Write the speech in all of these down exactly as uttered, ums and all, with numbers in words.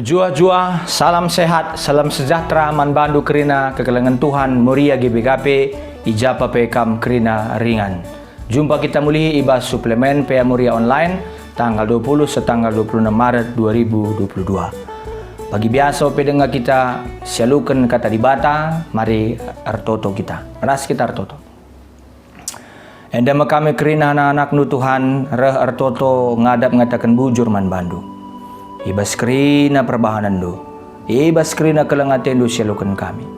Juah-juah, salam sehat, salam sejahtera man bandu kerina kekelengen Tuhan, Moria G B K P, i ja pe kam kerina ringan. Jumpa kita mulihi i bas suplemen P A Moria Online, tanggal dua puluh seh tanggal dua puluh enam Maret dua ribu dua puluh dua. Bagi biasa pe denga kita sialuken Kata Dibata, mari ertoto kita. Ras kita ertoto. Enda me kami kerina anak-anakNdu, Tuhan, reh ertoto ngadap ngataken bujur man bandu. I bas kerina perbahanenNdu, i bas kerina keleng ateNdu sialuken kami.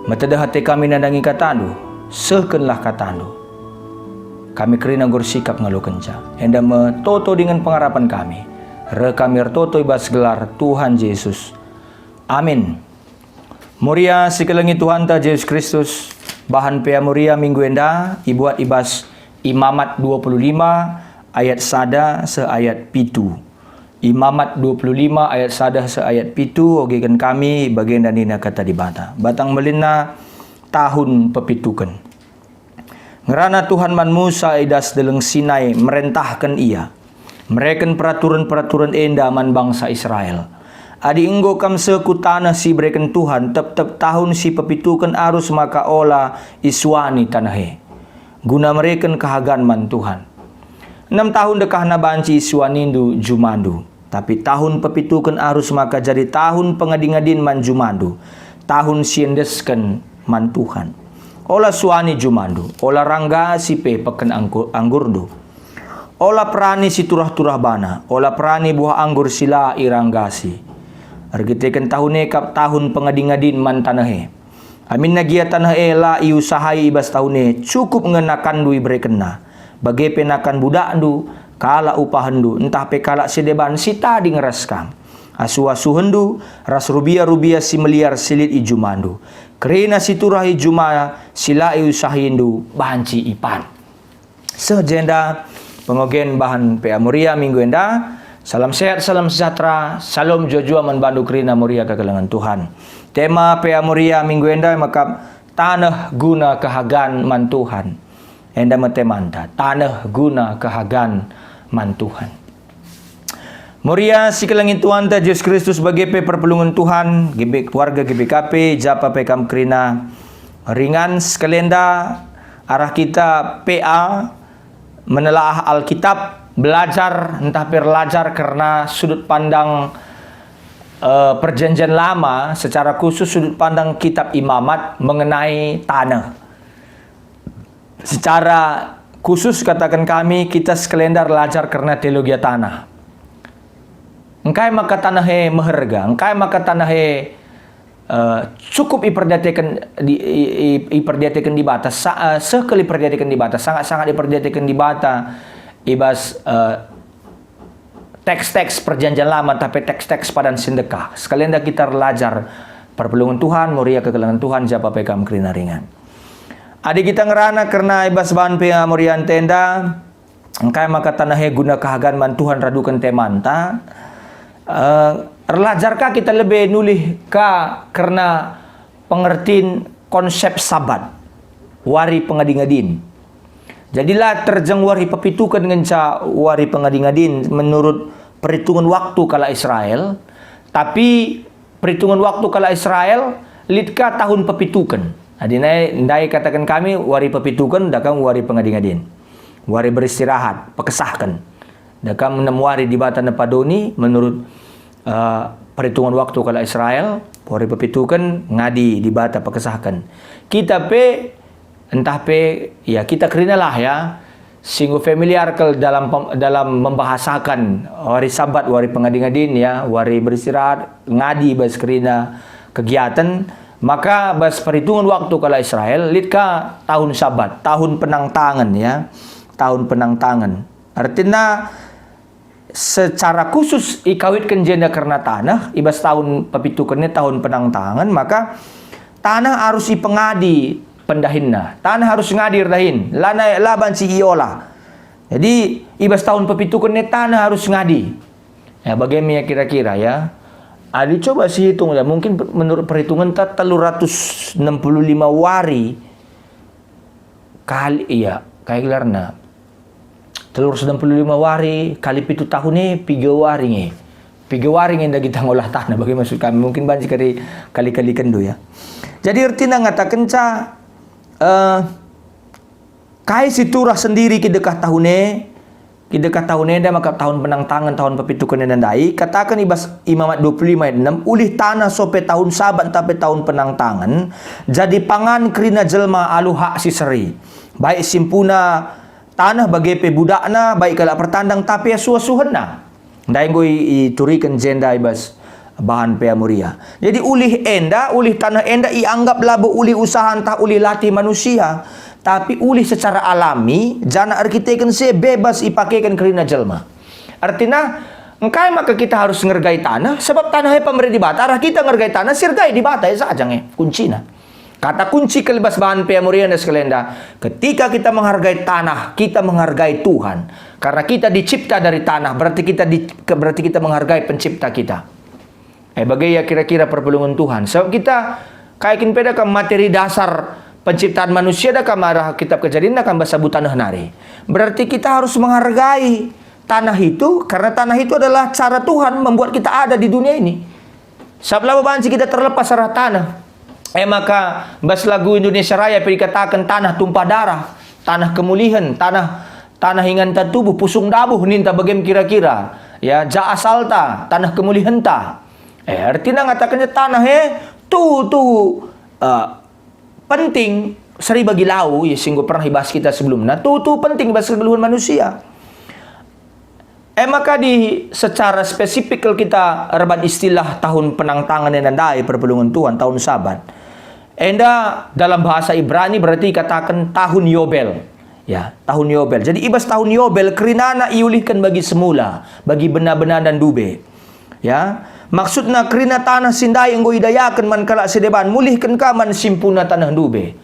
Metedeh ate kami nandangi KataNdu, sehkenlah KataNdu. Kami kerina enggo ersikap ngalokenca. Enda me toto dingen pengarapen kami. Reh kami ertoto i bas gelar Tuhan Jesus. Amin. Moria si kelengi Tuhanta Jesus Kristus, bahan P A Moria minggu enda ibuat i bas Imamat dua puluh lima ayat sada seh ayat pitu. Imamat dua puluh lima ayat sada seh ayat pitu, ogeken kami bagenda nina Kata Dibata. Batang belinna, tahun pepituken. Ngerana Tuhan man Musa i das Deleng Sinai, merentahken ia, mereken peraturen-peraturen enda man bangsa Israel. Adi enggo kam seh ku taneh si ibereken Tuhan, tep-tep tahun si pepituken arus maka ola isuani taneh e, guna mereken kehagan man Tuhan. Enem tahun dekahna banci isuanindu jumandu. Tapi tahun pepituken arus maka jadi tahun pengadi-ngadin man jumandu, tahun si endesken man Tuhan. Ola suani jumandu, ola rangga si pe peken angku-, anggurndu. Ola perani si turah-turah bana, ola perani buah anggur si la iranggasi. Erkiteken tahun e kap tahun pengadi-ngadin man taneh e. Aminna gia taneh e la iusahai i bas tahun e, cukup nge nakanndu iberekenna, bage pe nakan budakndu, kalak upahenndu, ntah pe kalak si deban si tading ras kam. Asuh-asuhenndu ras rubia-rubia si meliar si lit i jumandu, kerina si turah i juma si la iusahaindu banci ipan. Seh jenda pengogen bahan P A Moria minggu enda. Salam sehat, salam sejahtera, salom jua-jua man bandu kerina Moria kekelengen Tuhan. Tema P A Moria minggu enda mekap taneh guna kehagan man Tuhan. Enda me temanta, taneh guna kehagan man Tuhan. Moria si kelengi Tuhanta Jesus Kristus bage pe perpulungen Tuhan, G B, keluarga G B K P, ja pe kam kerina ringan sekalenda arah kita P A menelaah Alkitab, belajar ntah pe erlajar kerna sudut pandang, eh, Perjanjian Lama, secara khusus sudut pandang kitab Imamat mengenai taneh. Secara khusus kataken kami, kita sekalenda erlajar kerna teologia tanah. Engkai maka taneh e meherga? Engkai maka taneh e, eh, cukup iperdiateken di, i, i, iperdiateken Dibata, sa-, eh, seh kal iperdiateken Dibata, sangat-sangat iperdiateken Dibata i bas, eh, teks-teks Perjanjian Lama, tapi teks-teks Padan si Ndekah. Sekalenda kita erlajar perpulungen Tuhan, Moria kekelengen Tuhan, ja pe kam kerina ringan. Adi kita ngerana kerna i bas bahan P A Moria enda, engkai maka taneh e guna kehagan man Tuhan raduken temanta, eh, erlajar ka kita lebe nulih ka kerna pengertin konsep Sabat, wari pengadi-ngadin. Jadi la terjeng wari pepituken ngenca wari pengadi-ngadin menurut perhitungan waktu kalak Israel, tapi perhitungan waktu kalak Israel lit ka tahun pepituken. Adi nai, ndai kataken kami wari pepituken, dakam wari pengadi-ngadin. Wari beristirahat, pekesahken. Dakam enem wari Dibata nepa doni menurut, eh, perhitungan waktu kalak Israel, wari pepituken ngadi Dibata pekesahken. Kita pe, ntah pe, ya, kita kerinalah, ya, si enggo familiar kal dalam pem-, dalam membahasakan wari Sabat, wari pengadi-ngadin, ya, wari beristirahat, ngadi bas kerina kegiatan, maka bas perhitungan waktu kalak Israel, lit ka tahun Sabat, tahun penangtangen, ya, tahun penangtangen. Ertina, secara khusus ikawitken jenda kerna taneh, i bas tahun pepituken e tahun penangtangen, maka taneh arus ipengadi pendahinna. Taneh arus ngadi erdahin, la na-, la banci iola. Jadi, i bas tahun pepituken e taneh arus ngadi. Ya, bage me kira-kira, ya. Adi coba sihitung, ya, mungkin per-, menurut perhitungenta telu ratus enam puluh lima wari kali, iya, kai gelarna? Telu ratus enam puluh lima wari kali pitu tahun e, piga wari nge? Piga wari nge enda kita ngolah taneh, bage maksud kami, mungkin banci kari kali-kalikenndu, ya. Jadi ertina ngatakenca, eh, kai si turah sendiri kidekah tahun e, kidekah tahun enda maka tahun penangtangen, tahun pepituken enda ndai, kataken i bas Imamat dua puluh lima ayat enam, ulih taneh sope tahun Sabat ntah pe tahun penangtangen, jadi pangan kerina jelma alu hak si seri, baik simpuna taneh bage pe budakna, baik kalak pertandang ntah pe asuh-asuhenna. Ndai enggo i-, ituriken jenda i bas bahan Pea Moria. Jadi ulih enda, ulih taneh enda ianggap labo ulih usaha ntah ulih latih manusia, tapi ulih secara alami, janah erkiteken si e bebas ipakeken kerina jelma. Ertina, engkai maka kita harus ngergai taneh? Sebab taneh e pemere Dibata, arah kita ngergai taneh, si ergai Dibata e saja nge, kuncina. Kata kunci kal i bas bahan Pea Moria enda sekalenda, ketika kita menghargai tanah, kita menghargai Tuhan. Karena kita dicipta dari tanah, berarti kita di-, ke-, berarti kita menghargai pencipta kita. Eh, bage ia kira-kira perpulungen Tuhan. Sebab kita, kai kin pe da kam materi dasar penciptaan manusia da kam arah kitab Kejadin da kam bas abu taneh nari. Berarti kita harus menghargai tanah itu, karena tanah itu adalah cara Tuhan membuat kita ada di dunia ini. Sabap labo banci kita terlepas arah taneh. E maka, bas lagu Indonesia Raya pe dikataken tanah tumpah darah, taneh kemulihen, taneh, taneh inganta tubuh, pusung dabuh ninta bagem kira-kira. Ya, ja asalta, taneh kemulihenta. Eh, ertina ngatakenca taneh e tuhu-tuhu, eh, penting, seri bagi lau, ya, si enggo pernah ibahas kita sebelumna, tuhu-tuhu penting ibas kegeluhen manusia. E maka di secara spesifik kal kita erban istilah tahun penangtangen enda ndai perpulungen Tuhan, tahun Sabat. Enda dalam bahasa Ibrani berarti ikataken tahun Yobel. Ya, tahun Yobel. Jadi ibas tahun Yobel kerinana iulihken bagi semula, bagi bena-bena dan dube. Ya, maksudna kerina taneh si ndai enggo idayaken man kalak si deban, mulihken ka man simpuna taneh ndube.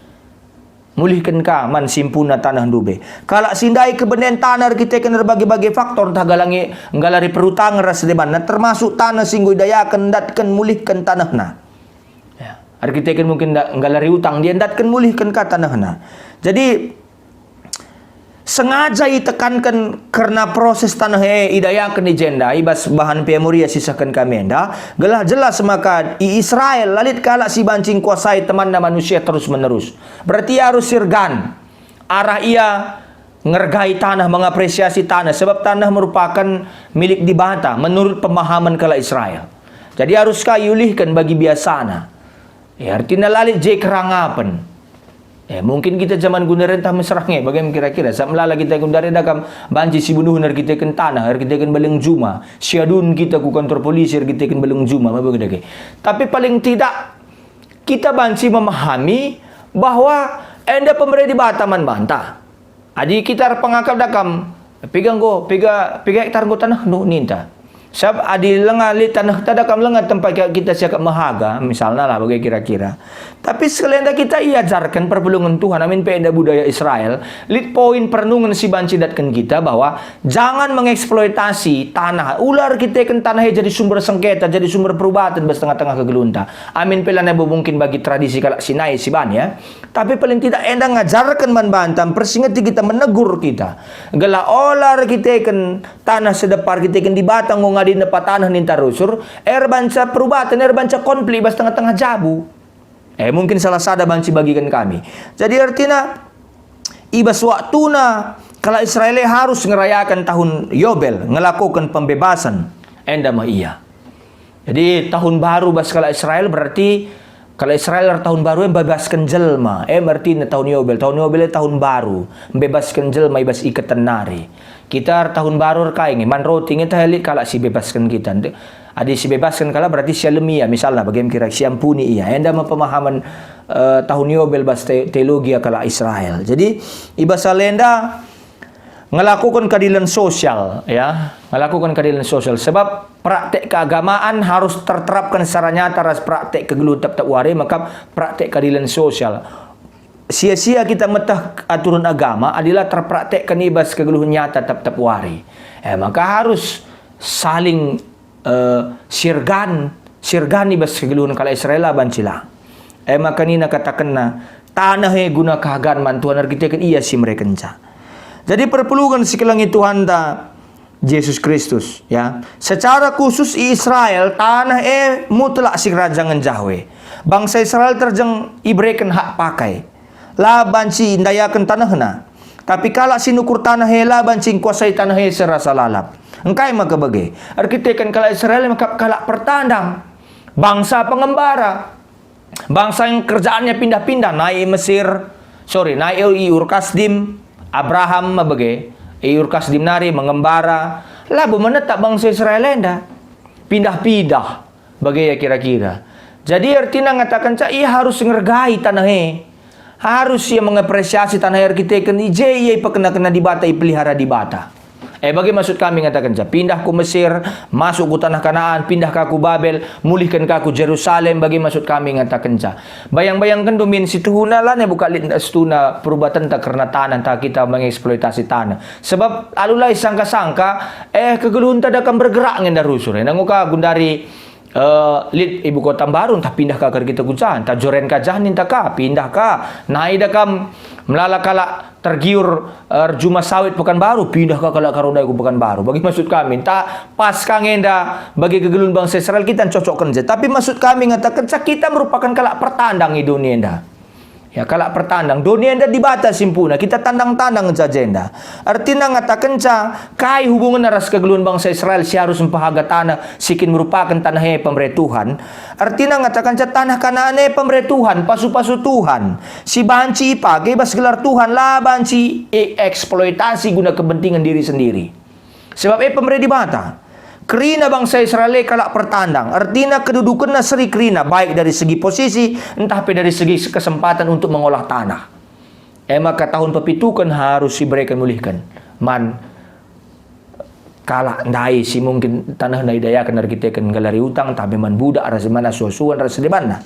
Mulihken ka man simpuna taneh ndube. Kalak si ndai kebenen taneh erkiteken erbage-bage faktor, ntah galangi nggalari perutangen ras debanna, termasuk taneh si enggo idayaken ndatken mulihken tanehna. Ya, erkiteken mungkin nda-, nggalari utang, dia ndatken mulihken ka tanehna. Jadi, sengaja itekanken kerna proses taneh e idayaken i jenda, i bas bahan Pea Moria sisehken kami enda, gelah jelas maka i Israel la lit kalak si banci ngkuasai temanna manusia terus-menerus. Berarti ia arus sirgan arah ia ngergai taneh, mengapresiasi taneh, sebab taneh merupaken milik Dibata menurut pemahaman kalak Israel. Jadi arus ka iulihken bagi biasana. Ya, ertina la lit je kerangapen. Ya, mungkin kita zaman gundari ntah mesrah nge, bage kira-kira. Sabap melala kita gundari da kam banci si bunuhen erkiteken taneh, erkiteken baleng juma. Si adun kita ku kantor polisi erkiteken baleng juma, ma bage dage. Tapi paling tidak, kita banci memahami bahwa enda pemere Dibata man banta. Adi kita erpengakap da kam, piga enggo, piga, piga hektar enggo tanehndu, ninta. Sabap adi langa lit tanehta da kam, langa tempat kita siakap mehaga, misalna lah, bage kira-kira. Tapi sekalenda kita iajarken perpulungen Tuhan, amin pe enda budaya Israel, lit poin perenungen si banci datken kita bahwa jangan mengeksploitasi tanah, ula erkiteken tanah e jadi sumber sengketa, jadi sumber perubaten bas tengah-tengah kegeluhenta. Amin pe lanai bo mungkin bagi tradisi kalak Sinai si ban, ya. Tapi paling tidak enda ngajarken man banta, mpersingeti kita, menegur kita. Gelah ola erkiteken taneh sedepar, erkiteken Dibata enggo ngadi nepa taneh ninta rusur, erbanca perubaten, erbanca konflik bas tengah-tengah jabu. Eh, mungkin salah sada banci bagiken kami. Jadi ertina, i bas waktuna kalak Israel e harus ngerayaken tahun Yobel, ngelakoken pembebasan. Enda me ia. Jadi, tahun baru bas kalak Israel berarti kalak Israel ertahun baru e mbebasken jelma. E me ertina tahun Yobel. Tahun Yobel e tahun baru. Mbebasken jelma i bas iketen nari. Kita ertahun baru erkai nge, man roti nge tah lit kalak si bebasken kita. Adi si bebasken kalak berarti sialemi ia, misalna bage kira siampuni ia. Enda me pemahaman, eh, tahun Yobel bas te-, teologia kalak Israel. Jadi, i bas enda, ngelakoken keadilen sosial, ya, ngelakoken keadilen sosial. Sebab praktek keagamaan harus terterapken secara nyata ras praktek kegeluhen tep-tep wari, maka praktek keadilen sosial. Sia-sia kita meteh aturen agama adi la terpraktekken i bas kegeluhen nyata tep-tep wari. Eh, maka harus saling eh, sirgan, sirgan i bas kegeluhen kalak Israel la banci la. E maka nina katakenna, "Taneh e guna kehagan man Tuhan erkiteken Ia si merekenca." Jadi perpulungen si kelengi Tuhanta, Jesus Kristus, ya. Secara khusus i Israel, taneh e mutlak sikerajangen Jahwe. Bangsa Israel terjeng ibereken hak pakai. La banci ndayaken tanehna. Tapi kalak si nukur taneh e la banci ngkuasai taneh e serasa lalap. Engkai maka bage? Erkiteken kalak Israel e maka kalak pertandang. Bangsa pengembara. Bangsa yang kerjaannya pindah-pindah, nai i Mesir, sorry, nai i Ur Kasdim, Abraham mebege, i Ur Kasdim nari mengembara, labo menetap bangsa Israel enda. Pindah-pindah, bage ia kira-kira. Jadi ertina ngatakenca ia harus ngergai taneh e. Harus ia mengapresiasi taneh e erkiteken i je ia ipekena-kena Dibata, ipelihara Dibata. Eh, bage maksud kami ngatakenca, pindah ku Mesir, masuk ku taneh Kanaan, pindah ka ku Babel, mulihken ka ku Jerusalem, bage maksud kami ngatakenca. Bayang-bayangkenndu min situhuna, lanai buka lit situhuna perubatenta kerna taneh, ntah kita mengeksploitasi taneh. Sebab alu la isangka-sangka, eh, kegeluhenta da kam bergerak nge enda rusur, eh, nanggo ka gundari Eh, lit ibu kota mbaru, ntah pindah ka kergita ku ja, ntah joren ka jah ninta ka, pindah ka. Nai da kam melala kalak tergiur, eh, erjuma sawit Pekanbaru, pindah ka kalak Karodai ku Pekanbaru. Bagi maksud kami, ntah pas ka ngenda bagi kegeluhen bangsa Israel kita ncocokkenca. Tapi maksud kami ngatakenca kita merupakan kalak pertandang i doni enda. Ya, kalak pertandang. Doni enda Dibata simpuna, kita tandang-tandang saja enda. Ertina ngatakenca, kai hubungenna ras kegeluhen bangsa Israel si harus mpehaga taneh si kin merupaken taneh e pemere Tuhan? Ertina ngatakenca taneh Kanaan e pemere Tuhan, pasu-pasu Tuhan, si banci ipake bas gelar Tuhan, la banci ieksploitasi guna kepentingan diri sendiri. Sebab e pemere Dibata. Kerina bangsa Israel e kalak pertandang, ertina kedudukenna seri kerina, baik dari segi posisi, ntah pe dari segi kesempatan untuk mengolah tanah. E maka tahun pepituken harus sibereken mulihken man kalak ndai si mungkin tanehna idayaken erkiteken nggelari utang, ntah pe man budak ras man asuh-asuhen ras debanna.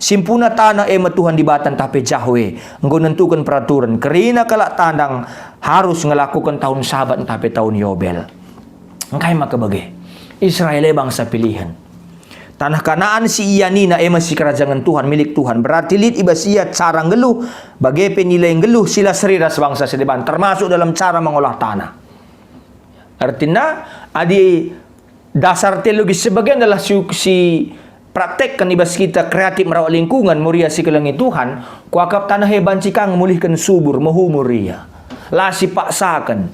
Simpuna taneh e me Tuhan Dibata ntah pe Jahwe enggo nentuken peraturen, kerina kalak tandang harus ngelakoken tahun Sabat ntah pe tahun Yobel. Engkai maka bage? Israel e bangsa pilihen. Taneh Kanaan si ianina e me sikerajangen Tuhan, milik Tuhan. Berarti lit i bas ia cara nggeluh, bage pe nilai nggeluh si la seri ras bangsa si deban, termasuk dalam cara mengolah tanah. Ertina, adi dasar teologis sebagian adalah si, si praktekken i bas kita kreatif merawat lingkungan, Moria si kelengi Tuhan, kuakap taneh e banci ka nge mulihken subur, mehumur ia. La sipaksaken,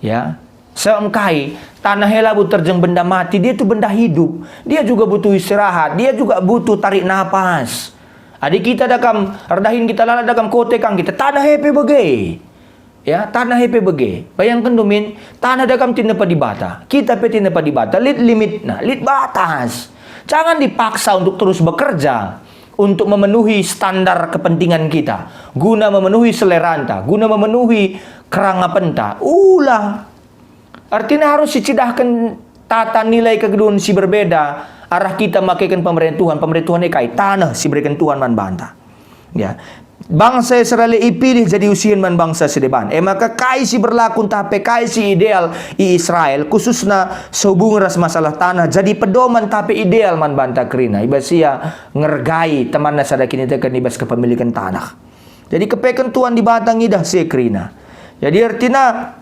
ya. Sebab engkai, taneh e labo terjeng benda mati, dia tu benda hidup. Dia juga butuh istirahat, dia juga butuh tarik napas. Adi kita da kam erdahin kita lalap da kam kote kang kita, taneh e pe bage. Ya, taneh e pe bage. Bayangkenndu min, taneh da kam tinepa Dibata. Kita pe tinepa Dibata, lit limitna, lit batas. Jangan dipaksa untuk terus bekerja untuk memenuhi standar kepentingan kita, guna memenuhi seleranta, guna memenuhi kerangapenta. Ulah. Ertina harus sicidahken tata nilai kegeluhen si berbeda arah kita makeken pemere Tuhan. Pemere Tuhan e kai? Taneh si ibereken Tuhan man banta. Ya. Bangsa Israel ipilih jadi usihen man bangsa si deban. E maka kai si berlaku ntah pe kai si ideal i Israel, khususna sehubung ras masalah taneh, jadi pedoman ntah pe ideal man banta kerina. I bas ia ngergai temanna sada kiniteken i bas kepemiliken taneh. Jadi kepeken Tuhan Dibata ngidah si e kerina. Jadi ertina,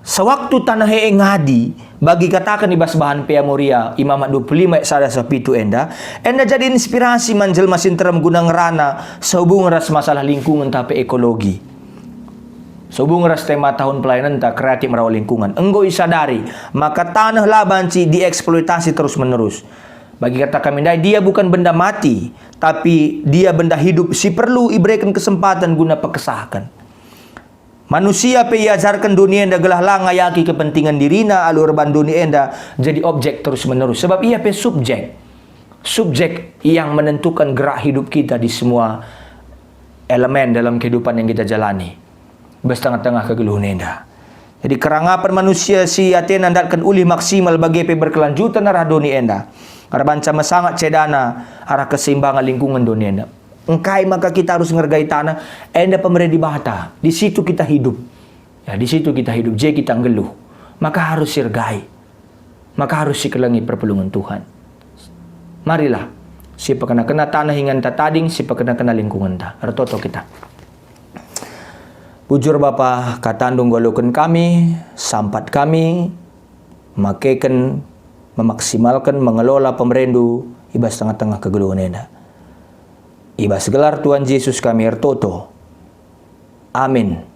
sewaktu taneh e ngadi, bagi kataken i bas bahan Pea Moria, Imamat dua puluh lima ayat sada seh pitu enda, enda jadi inspirasi man jelma si nterem guna ngerana sehubung ras masalah lingkungan ntah pe ekologi. Sehubung ras tema tahun pelayanenta kreatif merawat lingkungan, enggo isadari maka taneh la banci dieksploitasi terus-menerus. Bagi kata kami ndai, dia bukan benda mati, tapi dia benda hidup si perlu ibereken kesempatan guna pekesahken. Manusia pe iajarken doni enda gelah la ngayaki kepentingan dirina alu erban doni enda jadi objek terus-menerus, sebab ia pe subjek. Subjek yang menentukan gerak hidup kita di semua elemen dalam kehidupan yang kita jalani. Bas tengah-tengah kegeluhen enda. Jadi, kerangapen manusia si atena ndatken ulih maksimal bage pe berkelanjutan arah doni enda. Erbanca mesangat cedana arah keseimbangan lingkungan doni enda. Engkai maka kita arus ngergai taneh? Enda pemere Dibata. Di situ kita hidup. Ya, di situ kita hidup, je kita nggeluh. Maka harus sirgai. Maka harus sikelengi perpulungen Tuhan. Marilah, sipekena-kena taneh inganta tading, sipekena-kena lingkungenta. Ertoto kita. Bujur Bapa, kataNdu nggeluhken kami, sampat kami, makeken, memaksimalken, mengelola pemereNdu i bas tengah-tengah kegeluhen enda. I bas gelar Tuhan Jesus kami ertoto. Amin.